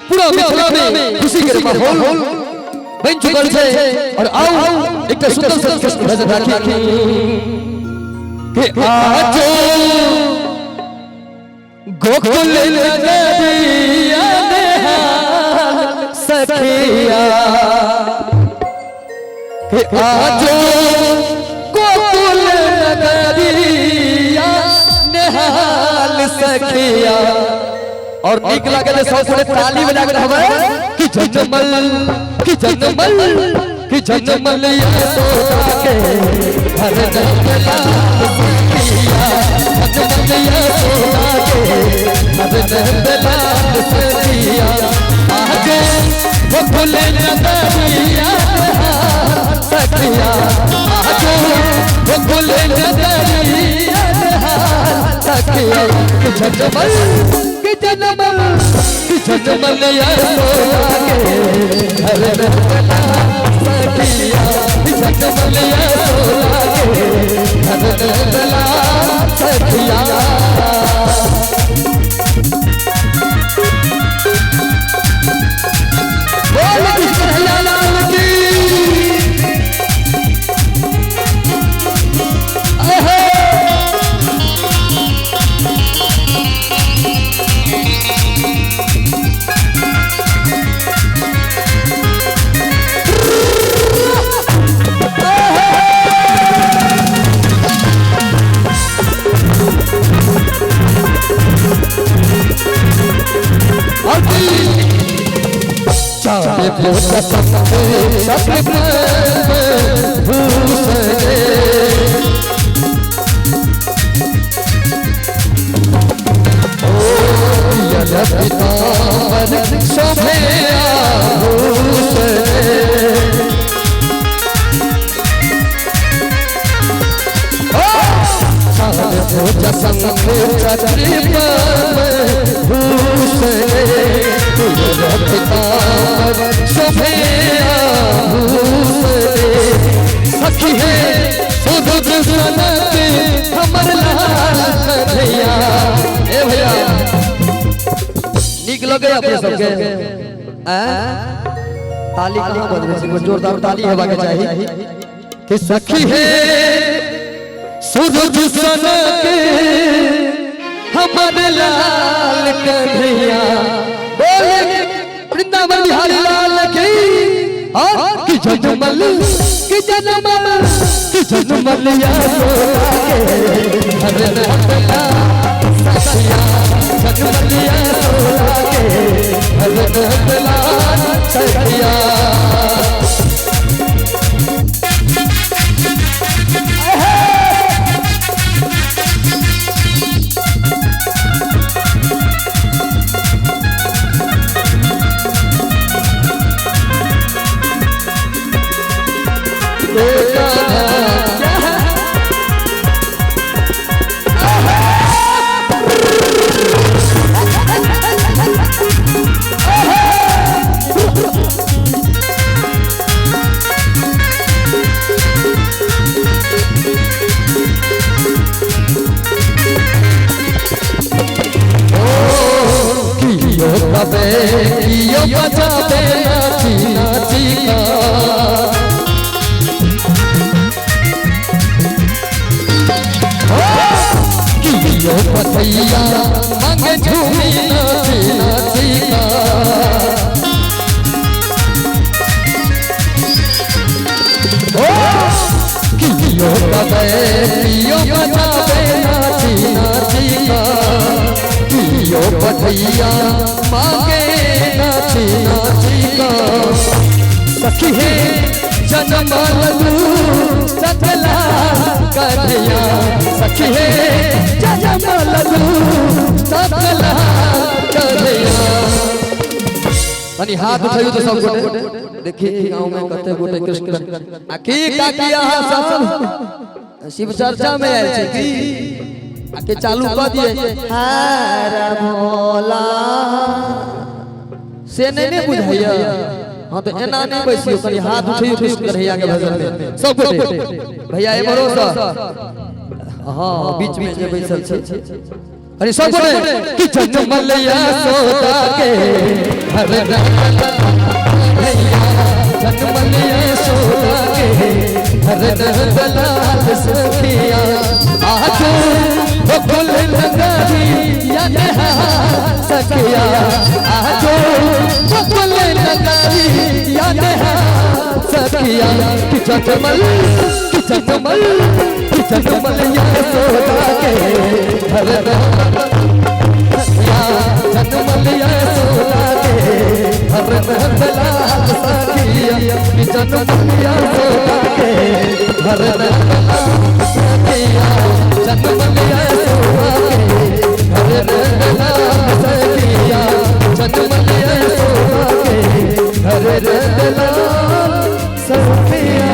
पूरा मिथिला में खुशी के माहौल बन चुकल छै और आओ एक सुंदर सुंदर कृष्ण भजन राखी कि आजो गोकुल नगरिया निहाल सखिया कि आजो गोकुल नगरिया निहाल सखिया। और निक लागल सब थोड़े ताली बजा के रहबै कि जनमल कि जनमल कि जनमल यशोदा के हर नंदलाल सखिया, जनमल यशोदा के हर नंदलाल सखिया। आज गोकुल नगरिया सखिया, आज गोकुल नगरिया सखिया कि जनमल कि जनमल कि जनमल यशोदा के हर नंदलाल सखिया, जनमल यशोदा के हर नंदलाल सखिया। बोल कृष्ण लाल की। चारे पोता सब शोभे सखी है हमर लाल कन्हैया। ए भैया निक लगे अपने सबके ताली कहाँ बजबै छै, जोरदार ताली हेबा के चाही कि सखी है सूरज सनक हमर लाल कन्हैया। बोल वृंदावन बिहारी लाल की। और कि जनमल कि जनमल कि जनमल यशोदा के हर नंदलाल सखिया, जनमल यशोदा के हर नंदलाल सखिया। कियो बजाबे नाची नाची का, कियो पतैया मांगे झूमी नाची नाची का, कियो बजाबे कियो बजाबे नाची नाची का, कियो पतैया मांगे नाची नाची का। सखी है जनमल सतला कन्हैया, सखी है जनमल सतला कन्हैया। कनी हाथ उठैयो तो सब गोटे देखी गांव में कते गोटे कृष्ण आ की काकी अहाँ सब शिव चर्चा में आयल छी की आ के चालू कऽ दिए हर भोला से नहीं ने बुझाइया। हाँ तो एना नहीं बैसियो, कनी हाथ उठैयो कृष्ण कन्हैया के भजन में सब गोटे। भैया एमरो सँ हाँ बीच में जे बैसल छी। अरे सब गोटे कि जन्मलिया सोदा के हर भैया, जन्मलिया सोदा के हर दलाल सखिया, आज गोकुल नगरी या नेहा सखिया, आज गोकुल नगरी या नेहा सखिया, कि जन्मल कि जन्मल कि जन्मलिया सोदा के हर सखिया, जन्मलिया सोदा के हर दलाल सखिया, कि जन्मलिया सोदा के हर सखिया, जन्मलिया सोदा के हर दलाल सखिया, जन्मलिया सोदा के हर दलाल सखिया।